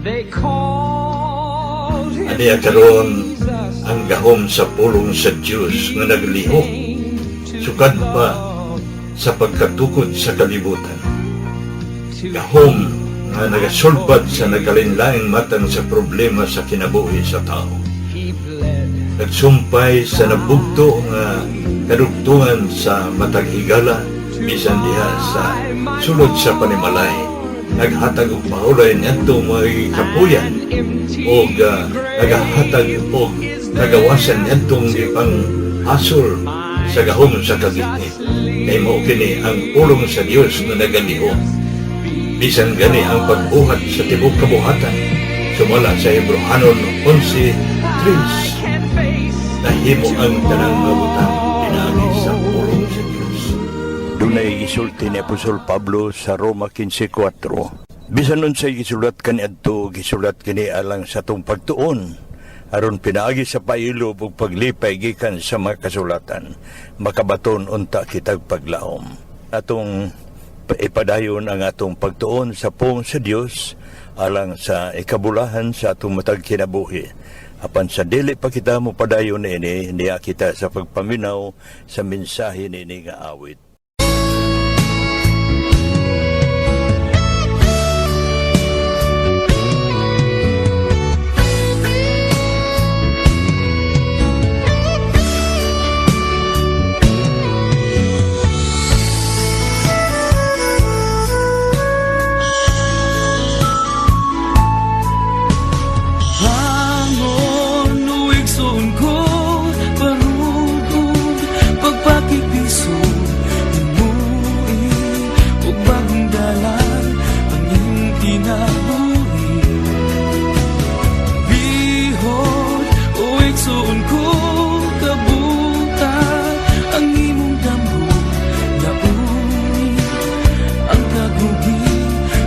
They called him Aniya karon Jesus. ang gahom sa pulong sa Dios nga naglihok sukad pa sa pagkatukod sa kalibutan. Gahom nga nagasulbad sa nagkalainlaing matang sa problema sa kinabuhi sa tao. He bled. Nagsumpay sa nabugto nga kadugtungan sa matag higala bisan diha sa sulod sa panimalay, naghatag og pahulay niadto mga kapuyan og nagahatag og kagawasan niadtong gipang hasol sa gahom sa kagitnit, kay mao kini ang pulong sa Dios nga nagalihok bisan gani ang pagbuhat sa tibuok kabuhatan, sumala sa Hebrohanon 11:3. Can face Nahimo ang tanang mga butang pinaagi sa pulong sa Dios. Dunay gisulti ni Apostol Pablo sa Roma 15:4. Bisan unsay gisulat kaniadto, gisulat kini alang sa atong pagtuon, aron pinaagi sa pailob ug paglipay gikan sa mga kasulatan, makabaton unta kitag paglaom. Atong ipadayon ang atong pagtuon sa pulong sa Dios alang sa ikabulahan sa atong matag kinabuhi. Apan sa dili pa kita mopadayon niini, niya kita sa pagpaminaw sa mensahe niini nga awit. Bangon, o igsoon ko, barug-og pagpakigbiso, himuin og bagong dalan ang iyong kinabuhi. Bihod, o igsoon ko, kabuta ang imong damgo, launi ang kagugi,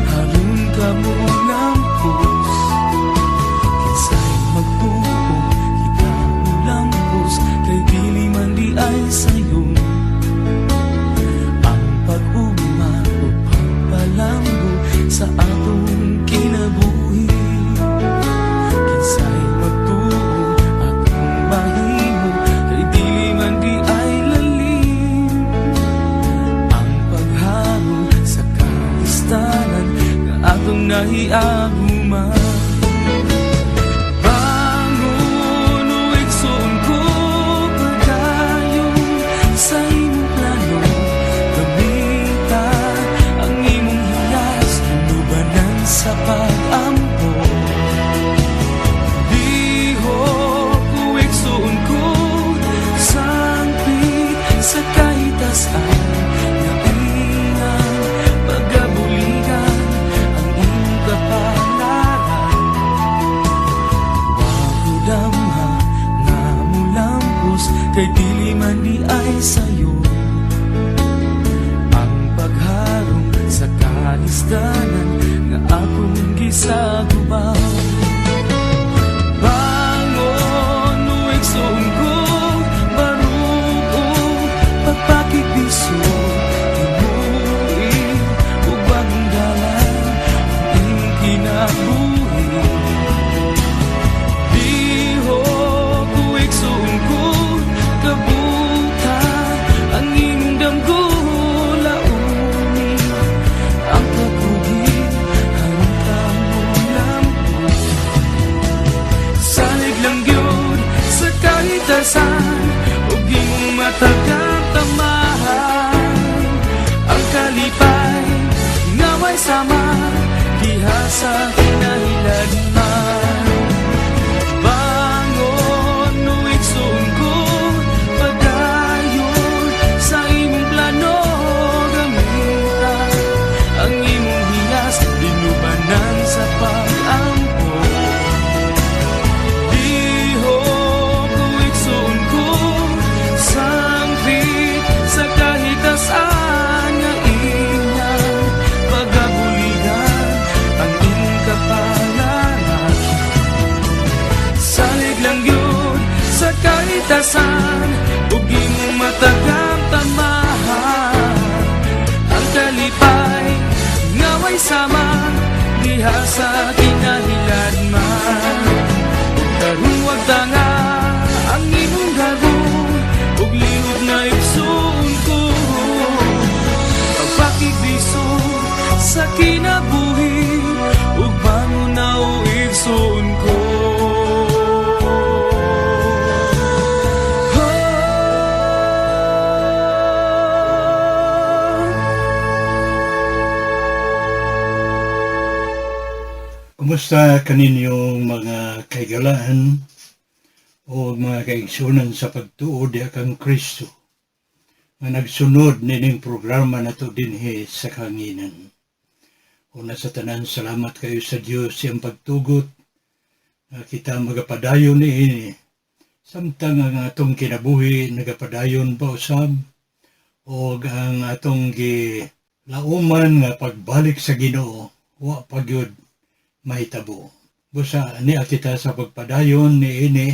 haron ka mo lampos. Kinsay magtuo kita molampos, kay dili man di ay sayo ang pag-ugma o pagpalambo sa atong kinabuhi. Kinsay magtuo atong mahimo, kay dili man di ay lalim ang pagharong sa kalistanan nga atong nahiaguman. Bangon, o igsoon ko, padayon sa imong plano, gamita ang imong hiyas, hinubanan sa pag-ampo. Lihok, o igsoon ko, sangpit sa kahitasan nga iyang pagabuligan ang imong kapalaran. Wa ko damha nga molampos, kay dili man di ay sayo ang pagharong sa kalisdanan nga akong gisagubaw. Bangon, o igsoon ko, barug-og pagpakigbiso, himuin og bagong dalan ang imong kinabuhi. Lihok, o igsoon ko, kabuta ang imong damgo, launi ang kagugi, haron ka molampos. Salig lang gyud sa kahitasan ug imong matagamtamahan ang kalipay nga way sama diha sa kinahiladman. Bangon, o igsoon ko, padayon sa imong plano, gamita ang imong hiyas, linubanan sa pag-ampo. Lihok, o igsoon ko, sangpit sa kahitasan nga iyang pagabuligan ang imong kapalaran. Salig lang gyud sa kahitasan ug imong matagamtamahan ang kalipay nga way sama diha sa kinahiladman. Kumusta kaninyong mga kaigalaan o mga kaigsunan sa pagtuo diha kang Kristo nga nagsunod nining programa nato dinhi sa kahanginan? Una sa tanan, salamat kayo sa Dios siyang pagtugot nga kita magapadayon niini samtang ang atong kinabuhi nagapadayon pa usab og ang atong gilauman nga pagbalik sa Ginoo wa pa gyud mahitabo. Busa niya kita sa pagpadayon niini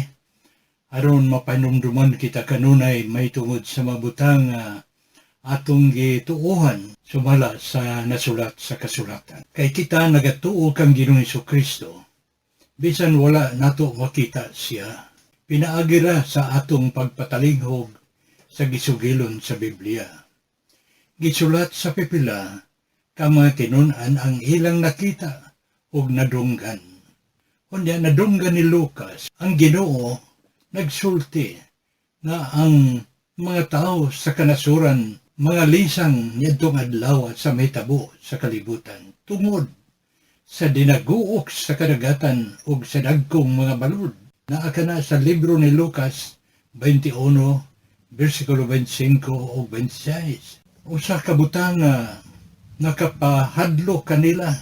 aron mapanumduman kita kanunay mahitungod sa mabutang nga atong gituohan sumala sa nasulat sa kasulatan. Kay kita nagatuo kang Ginoong Kristo bisan wala nato makita siya. Pinaagi ra sa atong pagpatalinghog sa gisugilon sa Biblia. Gisulat sa pipila ka mga tinun-an ang ilang nakita ug nadunggan. Unya nadunggan ni Lucas ang Ginoo nagsulti nga ang mga tao sa kanasuran mga lisang niadtong adlaw sa mahitabo sa kalibutan tungod sa dinaguok sa kadagatan ug sa dagkong mga balod. Naa kana sa libro ni Lucas 21 versikulo 25 ug 26. Usa ka butang nga nakapahadlok kanila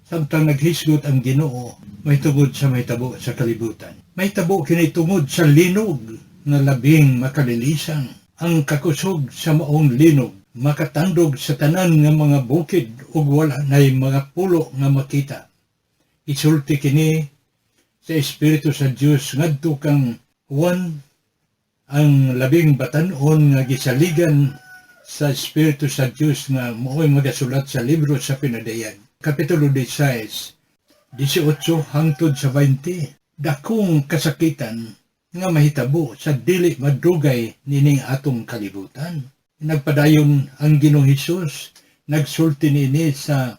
samtang naghisgot ang Ginoo mahitungod sa mahitabo sa kalibutan. Mahitabo kini tungod sa linog nga labing makalilisang. Ang kakusog sa maong linog makatandog sa tanan nga mga bukid ug wala nay mga pulo nga makita. Isulti kini sa Espiritu sa Dios ngadto kang Juan, ang labing batan-on nga gisaligan sa Espiritu sa Dios nga mao'y magasulat sa libro sa Pinadayag. Kapitulo 16, 18 hangtod sa 20. Dakong kasakitan nga mahitabo sa dili madugay nining atong kalibutan. Nagpadayon ang Ginoong Hesus, nagsulti niini sa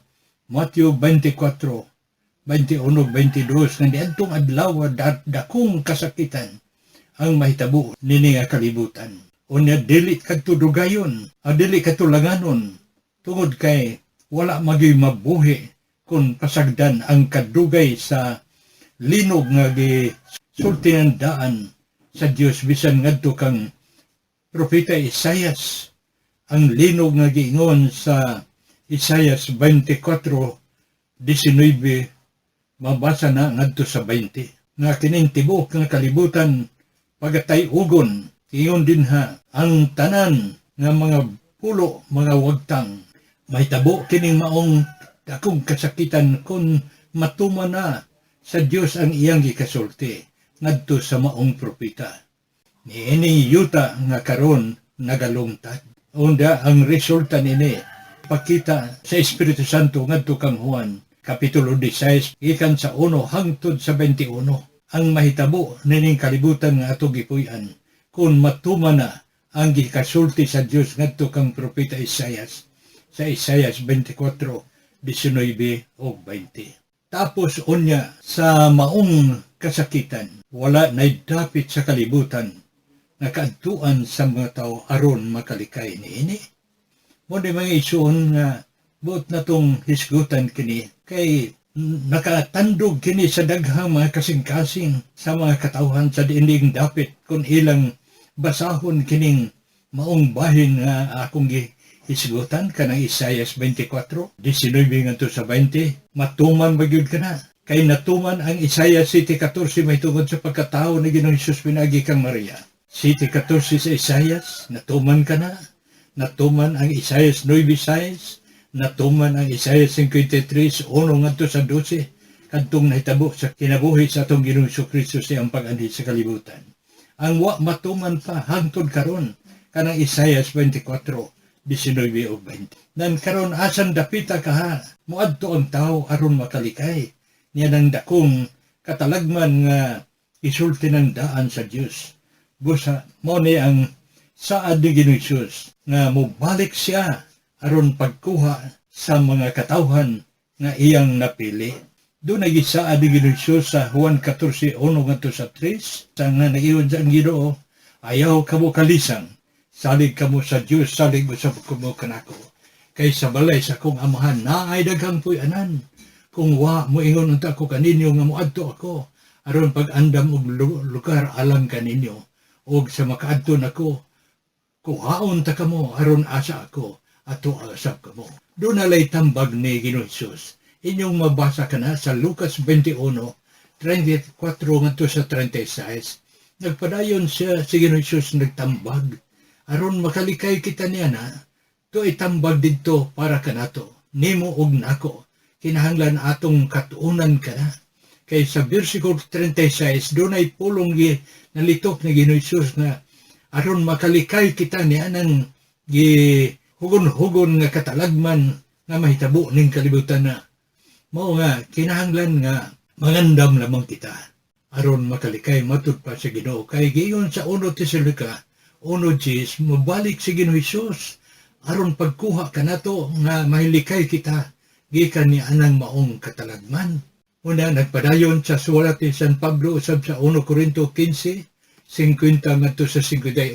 Matthew 24, 21, 22 nga niadtong adlaw dakong kasakitan ang mahitabo nini nga kalibutan. Unya dili kadto dugayon, dili kadto langanon, tungod kay wala magyoy mabuhi kung pasagdan ang kadugay sa linog nga gisulti ng daan sa Dios bisan ngadto kang Propeta Isayas, ang linog nga giingon sa Isayas 24:19, mabasa na ngadto sa 20, nga kining tibuok nga kalibutan pagatay-ugon. Ingon dinha ang tanan nga mga pulo mga wagtang. Mahitabo kining maong dakong kasakitan kung matuman na sa Dios ang iyang gikasulti ngadto sa maong propeta. Niini yuta nga karon nagalungtad. Unda ang resulta nini pakita sa Espiritu Santo ngadto kang Juan Kapitulo 16 gikan sa 1 hangtod sa 21, ang mahitabo nining kalibutan nga ato gipuy-an kung matuman na ang gikasulti sa Dios ngadto kang propeta Isayas sa Isayas 24:19 ug 20. Tapos unya sa maong kasakitan, wala nay dapit sa kalibutan nga kaadtuan sa mga tao aron makalikay niini. Mo ni, mga igsoon, nga buot na tong hisgutan kini kay nakatandog kini sa daghang mga kasing-kasing sa mga katawhan sa diinding dapit kung ilang basahon kining maong bahin nga akong gihisgutan kanang Isayas 24, 19 ngadto sa 20. Matuman ba gyud kana? Kay natuman ang Isaiah 7:14 mahitungod sa pagkatao ni Ginoong Hesus pinaagi kang Maria. 7:14 sa Isaias, natuman kana. Natuman ang Isaias 9:6, natuman ang Isaiah 53, 1 ngadto sa 12, kadtong nahitabo sa kinabuhi sa atong Ginoong Kristo sa iyang pag-anhi sa kalibutan. Ang wa matuman pa hangtod karon kanang Isaias 24, 19 ug 20. Nan karon, asan dapita kaha moadto ang tao aron makalikay niya ng dakong katalagman nga isulti ng daan sa Dios? Busa mo ni ang saad ni Ginoong Hesus nga mobalik siya aron pagkuha sa mga katawhan nga iyang napili. Doon ay gisaad ni Ginoong Hesus sa Juan 14:1 ngadto sa 3, sa nga naiyon sa ang Ginoo, "Ayaw kamo kalisang, salig kamo sa Dios, salig mo sa kamo kanako. Kay sa balay sa akong amahan naay daghang puy-anan. Kung wa, moingon unta ko kaninyo nga moadto ako aron pag-andam og lugar alang kaninyo, og sa makaadto nako, kuhaon ta kamo aron asa ako ato asab kamo. Duna lay tambag ni Ginoong Hesus. Inyong mabasa kana sa Lucas 21:34 ngadto sa 36. Nagpadayon siya si Ginoong Hesus, nagtambag aron makalikay kita niya na to itambag didto para kanato, nimo og nako. Kinahanglan atong katuunan kana kay sa versikulo 36 dunay pulong gi nalitok ni Ginoong Hesus nga aron makalikay kita niya nang gi hugon-hugon nga katalagman nga mahitabo ning kalibutan na mao nga kinahanglan nga mangandam lamang kita aron makalikay matud pa sa Ginoo, kay giingon sa 1 Tesalonica 1:10, mobalik si Ginoong Hesus aron pagkuha kanato nga mahilikay kita gikan ni anang maong katalagman. Una, nagpadayon sa sulat ni San Pablo usab sa 1 Corinto 15:50 ngadto sa 58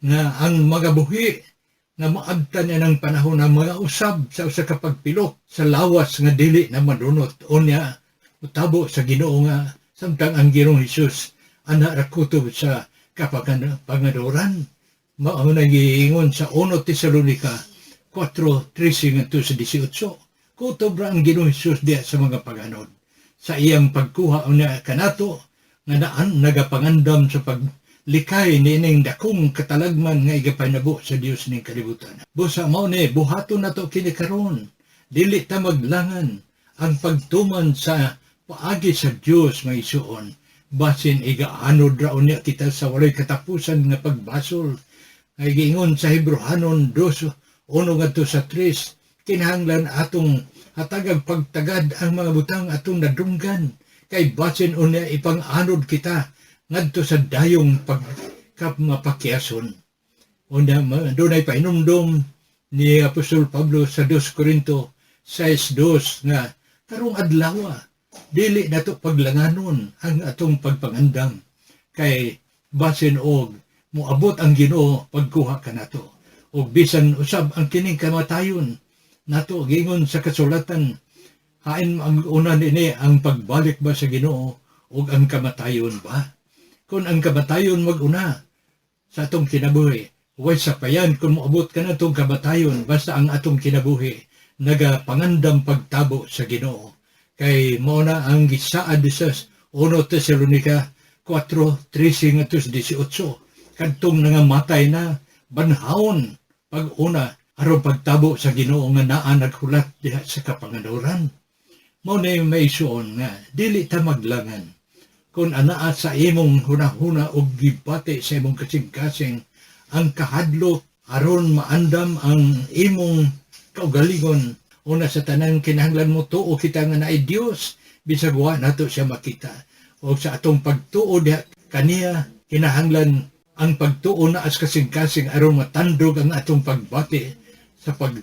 nga ang mga buhi nga maabtan niya ng panahon na mga usab sa usa ka pagpilok sa lawas nga dili na madunot. Unya utabo sa Ginoo nga samtang ang Ginoong Hesus ana ra kutob sa kapanganuran. Mao na giingon sa 1 Tesalonica 4:13 ngadto sa 18, kutob ra ang Ginoong Hesus diha sa mga paganod sa iyang pagkuha unya kanato nga naan nagapangandam sa paglikay niining dakong katalagman nga igapanabo sa Dios ning kalibutan. Busa mao ni buhaton nato kini karon. Dili ta maglangan ang pagtuman sa paagi sa Dios, mga igsuon. Basin igaanod ra unya kita sa walay katapusan nga pagbasol. Nga giingon sa Hebreohanon 2:1 ngadto sa 3, kinahanglan atong hatagag pagtagad ang mga butang atong nadunggan kay basin unya ipang-anod kita ngadto sa dayong pagkamapakiyason. Una, dunay pahinumdom ni Apostol Pablo sa 2 Corinto 6:2 nga karong adlaw dili nato paglanganon ang atong pagpangandam kay basin og moabot ang Ginoo pagkuha kanato. Og bisan usab ang kining kamatayon nato, giingon sa kasulatan, hain ang una nini, ang pagbalik ba sa Ginoo ug ang kamatayon ba? Kung ang kamatayon mag-una sa atong kinabuhi, way sapayan kung moabot ka na itong kamatayon, basta ang atong kinabuhi nagapangandam pagtabo sa Ginoo. Kay mao na ang gisaad sa 1 Tesalonica 4:13 ngadto sa 18, kadtong nangamatay na banhawon pag-una aron pagtabo sa Ginoo nga naa naghulat diha sa kapanganuran. Mao na yung may isuon nga dili ta maglangan. Kung anaa sa imong hunahuna og gibati sa imong kasing-kasing ang kahadlok aron maandam ang imong kaugalingon, una sa tanan kinahanglan mo tuo kita nga naay Dios bisag wa nato siya makita. O sa atong pagtuo diha kaniya, kinahanglan ang pagtuo na as kasing-kasing aron matandog ang atong pagbati sa pag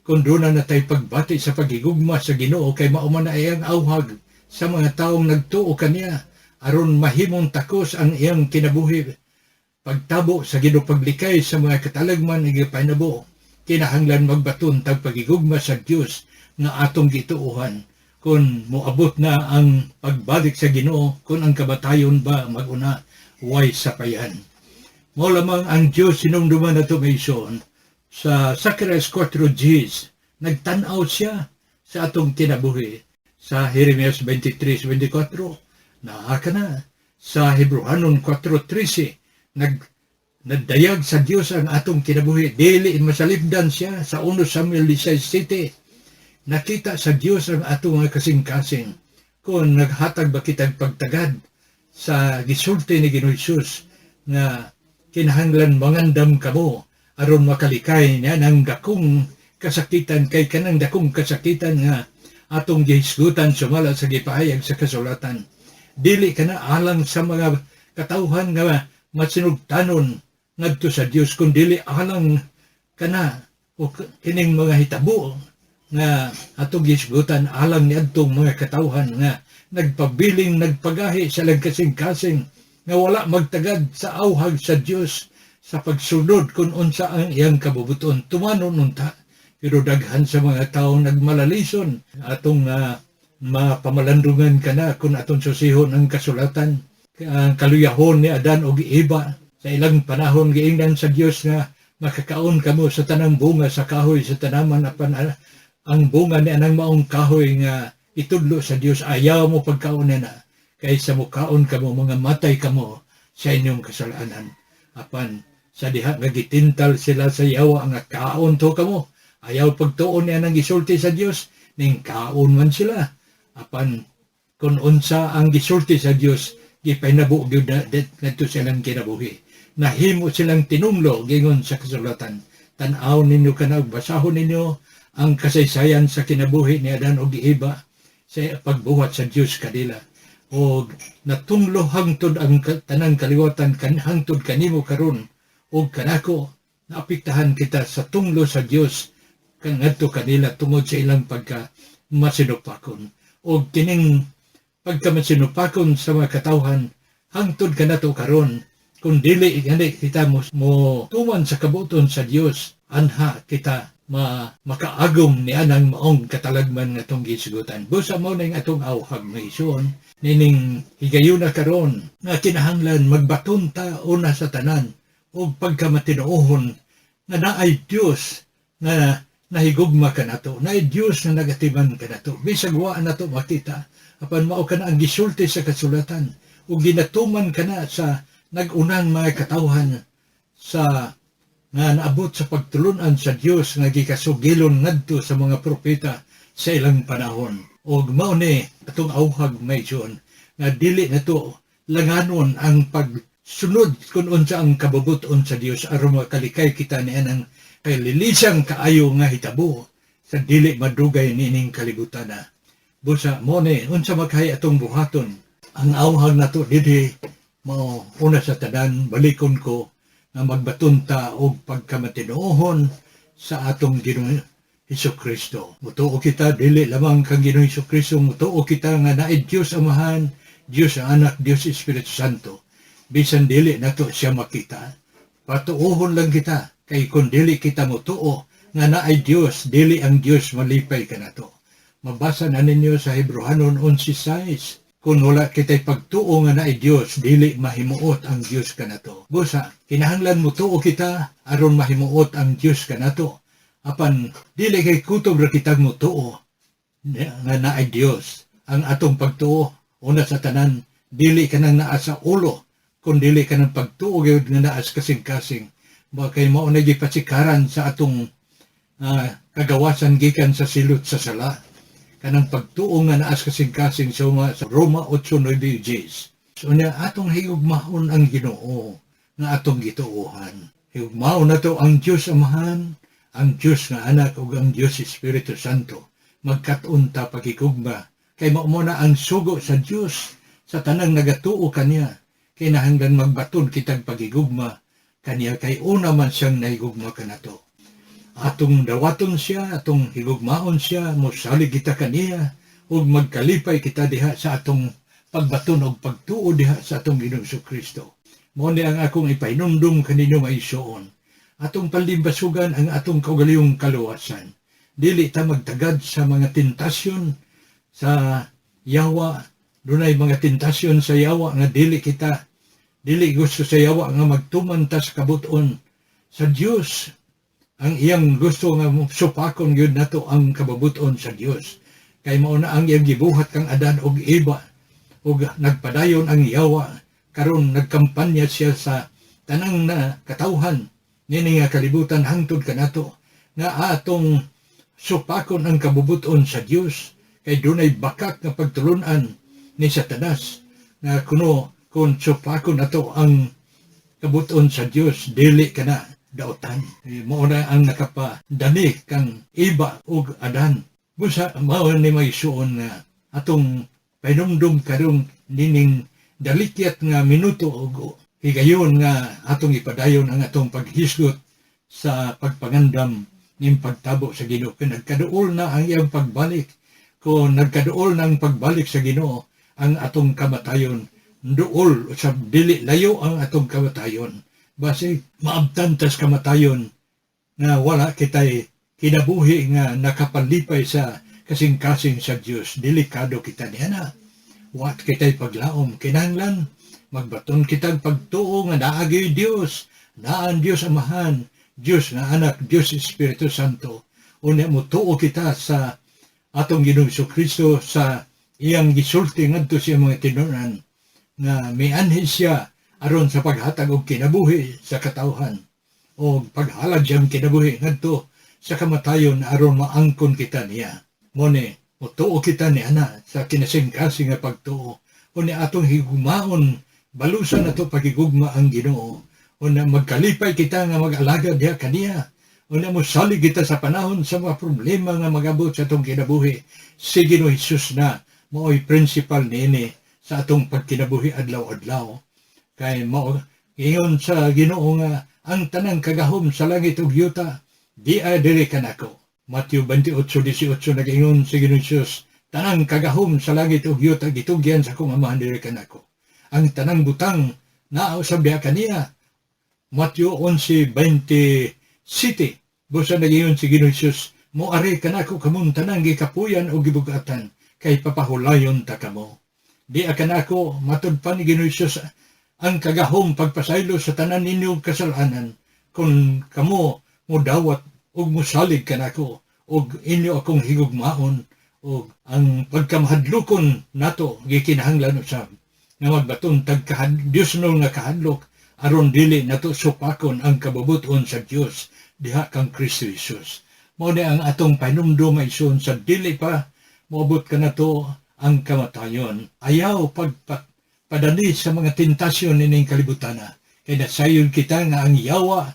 kung doon na tay pagbati sa pagigugma sa Ginoo, kay mao man na iyang auhag sa mga taong nagtuo kaniya aron mahimong takos ang iyang kinabuhi pagtabo sa Ginoo. Paglikay sa mga katalagman nga gipanabo, kinahanglan magbaton tag pagigugma sa Dios nga atong gituohan. Kung moabot na ang pagbalik sa Ginoo, kung ang kamatayon ba maguna, way sapayan. Mao lamang ang Dios sinumduman nato, mga igsoon. Sa Zacarias 4:10, nagtan-aw siya sa atong kinabuhi. Sa Jeremias 23:24, naa ka na. Sa Hebreohanon 4:13, nagdayag sa Dios ang atong kinabuhi. Dili masalipdan siya. Sa 1 Samuel 16:7, nakita sa Dios ang atong mga kasing-kasing. Kung naghatag ba kitag pagtagad sa gisulti ni Ginoong Hesus nga kinahanglan mangandam kamo aron makalikay niya ng dakong kasakitan, kay kanang dakong kasakitan nga atong gihisgutan sumala sa gipahayag sa kasulatan, dili kana alang sa mga katawhan nga masinugtanon ngadto sa Dios, kun dili alang kana o kining mga hitabo nga atong gihisgutan alang niadtong mga katawhan nga nagpabiling nagpagahi sa kasing-kasing nga wala magtagad sa auhag sa Dios sa pagsunod kung unsa ang iyang kabubuton. Tumanon unta, pero daghan sa mga tao nagmalalison atong Mapamalandungan ka na kung atong susihon ang kasulatan. Ang kaluyahon ni Adan og Eva sa ilang panahon, giingnan sa Dios nga makakaon kamo sa tanang bunga sa kahoy sa tanaman, apan ang bunga ni anang maong kahoy nga itudlo sa Dios, ayaw mo pagkaon na, kay sa mukaon kamo, mga matay kamo sa inyong kasalanan. Apan sa diha nga gitintal sila sa yawa nga kaon to kamo, ayaw pagtuon niya nang gisulti sa Dios, ning kaon man sila. Apan kung unsa ang gisulti sa Dios, gipahinabo gyud na ngadto sa ilang kinabuhi. Nahimo silang tinumlo gingon sa kasulatan. Tan-aw ninyo kana, basahon ninyo ang kasaysayan sa kinabuhi ni Adan ug Eva sa pagbuhat sa Dios kanila. Og natunglo hangtod ang tanang kaliwatan kan hangtod kanimo karon ug kanako, naapektahan kita sa tunglo sa Dios kan ngadto kanila tungod sa ilang pagka masinupakon. Og kining pagka masinupakon sa mga katawhan hangtod kanato karon, kung dili gani kita mo tuman sa kabuton sa Dios, anha kita makaagom ni anang maong katalagman nga atong gisugutan. Busa mao ning atong awhag, mga igsoon, nining higayuna karon nga kinahanglan magbaton ta una sa tanan og pagkamatinuohon nga naay Dios nga nahigugma kanato, naay Dios nga nagatiman kanato. Bisag wa nato makita, apan mao kana ang gisulti sa kasulatan ug ginatuman kana sa nag-unang mga katawhan sa nga naabot sa pagtulunan sa Dios nga gikasugilon ngadto sa mga propeta sa ilang panahon. Og mao ni atong awhag, mga igsoon, nga dili nato langanon ang pagsunod kung unsa ang kabubuton sa Dios aron makalikay kita ni anang kay lilisang kaayo nga hitabo sa dili madugay niining kalibutan na. Busa mo ni unsa makay atong buhaton. Ang awhag nato didhi mao una sa tanan, balikon ko nga magbaton ta og pagkamatinuohon sa atong Ginoong Hesus Kristo. Mutuo kita dili lamang kang Ginoong Hesus Kristo, mutuo kita nga naay Dios Amahan, Dios ang Anak, Dios Espiritu Santo. Bisan dili nato siya makita, patuohon lang kita, kay kung dili kita mutuo nga naay Dios, dili ang Dios malipay kanato. Mabasa na ninyo sa Hebrohanon 11:6. Kung wala kita'y pagtuo nga naay Dios, dili mahimuot ang Dios kanato. Busa, kinahanglan mutuo kita aron mahimuot ang Dios kanato. Apan dili kay kutob ra kitang mutuo nga naay Dios. Ang atong pagtuo una sa tanan, dili kanang naa sa ulo, kun dili kanang pagtuo gyud nga naa sa kasing-kasing. Ba kay mao na gipasikaran sa atong kagawasan gikan sa silot sa sala. Kanang pagtuo nga naa sa kasing-kasing sa Roma 8:9. So nya atong higugmaon ang Ginoo nga atong gituohan. Higugmaon nato ang Dios Amahan, ang Dios nga Anak ug ang Dios Espiritu Santo. Magkat-on ta pagigugma kay mao mo na ang sugo sa Dios sa tanang nagatuo kaniya. Kinahanglan magbaton kitag pagigugma kaniya kay una man siyang nahigugma kanato. Atong dawaton siya, atong higugmaon siya, mosalig kita kaniya, ug magkalipay kita diha sa atong pagbaton og pagtuo diha sa atong Ginoong Kristo. Mao ni ang akong ipahinumdum kaninyo, mga igsoon. Atong panlimbasugan ang atong kaugalingong kaluwasan. Dili ta magtagad sa mga tentasyon sa yawa. Dunay mga tentasyon sa yawa nga dili kita, dili gusto sa yawa nga magtuman ta sa kabuton sa Dios. Ang iyang gusto nga supakon gyud nato ang kabubuton sa Dios. Kay mao na ang iyang gibuhat kang Adan ug Eva, ug nagpadayon ang yawa karon, nagkampanya siya sa tanang na katawhan nini nga kalibutan hangtod kanato nga atong supakon ang kabubuton sa Dios, kay dunay bakak nga pagtulunan ni Satanas nga kuno kung supakon nato ang kabuton sa Dios, dili kana dautan. Eh, mao na ang nakapadani kang Eva ug Adan. Busa mao ni, mga igsoon, nga atong pahinumdum karong nining dalikyat nga minuto ug higayon nga atong ipadayon ang atong paghisgot sa pagpangandam ning pagtabo sa Ginoo. Kung nagkaduol na ang iyang pagbalik, kung nagkaduol na ang pagbalik sa Ginoo, ang atong kamatayon duol sa dili layo ang atong kamatayon. Basi maabtan tas kamatayon nga wala kitay kinabuhi nga nakapalipay sa kasing-kasing sa Dios. Delikado kita niana. Wa kita'y paglaom. Kinahanglan magbaton kitag pagtuo nga naa gyud Dios, naa ang Dios Amahan, Dios nga Anak, Dios Espiritu Santo. Unya motuo kita sa atong Ginoong Kristo sa iyang gisulti ngadto sa iyang mga tinunan nga mianhi siya aron sa paghatag og kinabuhi sa katawhan o paghalad siyang kinabuhi ngadto sa kamatayon aron maangkon kita niya. Mao ni, motuo kita ni ana sa kinasing-kasing nga pagtuo. Unya atong higugmaon, balusan nato pagigugma ang Ginoo. Unya magkalipay kita nga mag-alagad diha kaniya. Unya mosalig kita sa panahon sa mga problema nga magabot sa atong kinabuhi. Si Ginoo Hesus na mao'y principal niini sa atong pagkinabuhi adlaw-adlaw. Kay mao ingon sa Ginoo nga ang tanang kagahom sa langit ug yuta di ay diri kanako. Matthew 28:18, nag-ingon si Ginoo Hesus, "Tanang kagahom sa langit ug yuta gitugyan sa akong Amahan diri kanako." Ang tanang butang naa usab diha kaniya. Matthew 11:27, busa nag-ingon si Ginoo Hesus, "Moari kanako kamong tanang gikapuyan o gibugatan, kay papahulayon ta kamo." Di kanako matud pa ni Ginoo Hesus ang kagahom pagpasaylo sa tanan ninyong kasalanan kung kamo modawat ug mosalig kanako ug inyo akong higugmaon. Ug ang pagkamahadlokon nato gikinahanglan usab nga magbaton tag Dios no nga kahadlok aron dili nato supakon ang kabubuton sa Dios diha kang Kristo Jesus. Mao ni ang atong pahinumdom, igsoon, sa dili pa moabot kanato ang kamatayon. Ayaw pagpadali sa mga tentasyon nining kalibutan, kay nasayon kita nga ang yawa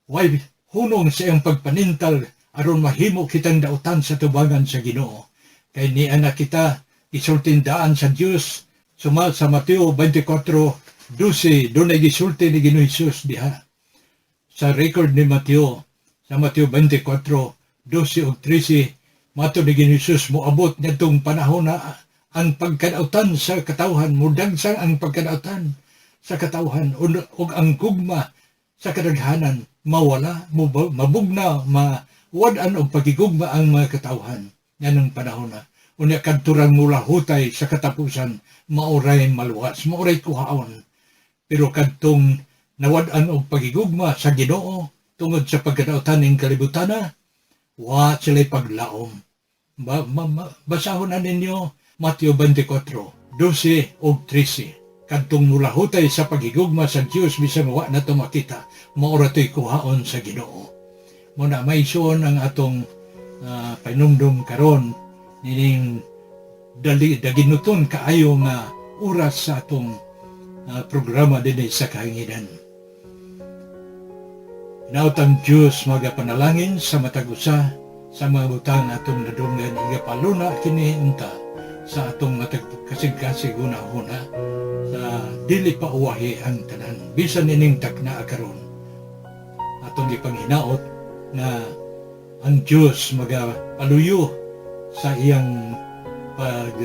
way hunong sa iyang pagpanintal aron mahimo kitang dautan sa tubangan sa Ginoo. Kay niana kita gisultindaan sa Dios suma sa Mateo 24:12. Dunay gisulti ni Ginoo Hesus diha sa record ni Mateo, sa Mateo 24:12 ug 13. Mato ni Ginoo Hesus, moabot ngadtong panahon na ang pagkadautan sa katawhan, mudagsang ang pagkadautan sa katawhan ug ang gugma sa kadaghanan mawala, mabugna, mawad-an og pagigugma ang mga katawhan nganong panahon na. Unya kadturang mulahutay sa katapusan, maoray maluwas, maoray kuhaon. Pero kadtong nawad-an og pagigugma sa Ginoo tungod sa pagkadautan ning kalibutana, wa sila'y paglaom. Basahon na ninyo Mateo 24, 12 ug 13. Kadtong mulahutay sa pagigugma sa Dios bisan wa nato makita, maora to'y kuhaon sa Ginoo. Mao na, mga igsoon, ang atong pahinumdum karon nining dali daginuton kaayo nga oras sa atong programa dinhi sa kahanginan. Hinaut ang Diyos magapanalangin sa matag usa sa mga butang atong nadunggan, igapaluna kini unta sa atong matag kasig-kasig huna-huna sa dili pa uwahi ang tanan bisan ining takna karon. Atong gipanghinaot nga ang Diyos magapaluyo sa iyang pag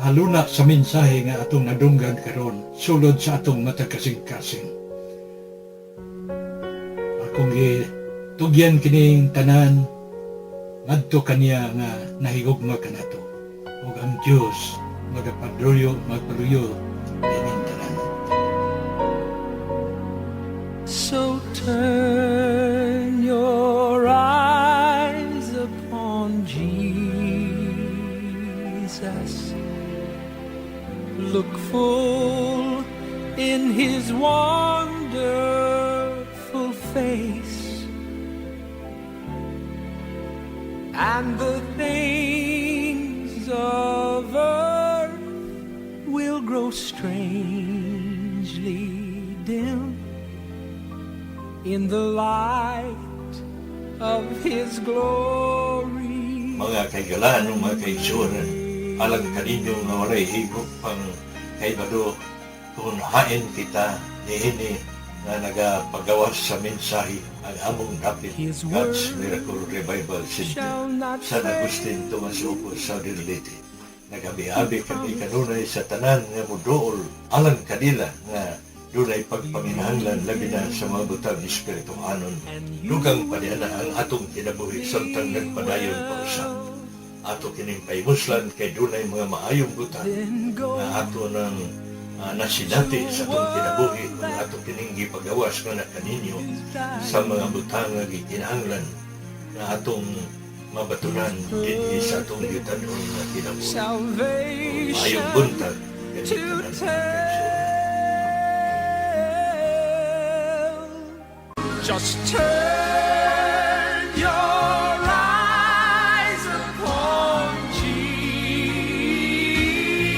haluna sa mensahe nga atong nadunggan karon sulod sa atong matag kasing-kasing. Akong gitugyan kining tanan ngadto kaniya nga nahigugma kanato, ug ang Dios magapaluyo, magpaluyo ining tanan. So turn your eyes upon Jesus. Look full in his wonderful face, and the things of earth will grow strangely dim in the light of his glory. Mga kahigalaan, mga kaigsuonan, alang kaninyo nga walay higop pang kaibalo kung hain kita niini nga nagapagawas sa mensahe, ang among dapit His God's word Miracle Revival Center, shall not San Agustin, Tomas Opos, Southern Leyte. Nagabi-abi kami kanunay sa tanan nga muduol alang kanila nga dunay pagpanginahanglan, labi na sa mga butang espirituhanon. Dugang pa niya na ang atong kinabuhi samtang nagpadayon pa usab. Ato kining pahimuslan kay dunay mga maayong butang Then go nga ato ng nasinati sa atong kinabuhi kung ato kining gipagawas nga na kaninyo sa mga butang nga gikinahanglan nga atong mabatunan dinhi sa atong yutanon nga kinabuhi. Salvation Maayong buntag to kaning tanan, mga kaigsuonan. Tell. Just turn your eyes upon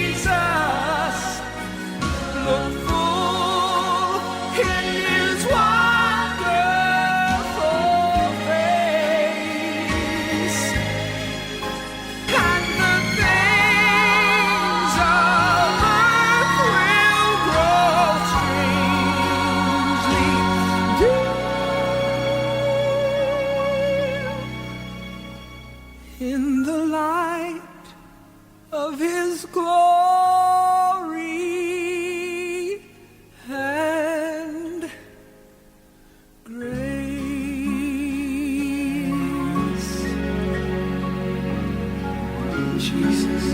Jesus. Look full in His wonderful face, and the things of earth will grow strangely dim in the light of His glory and grace. Jesus.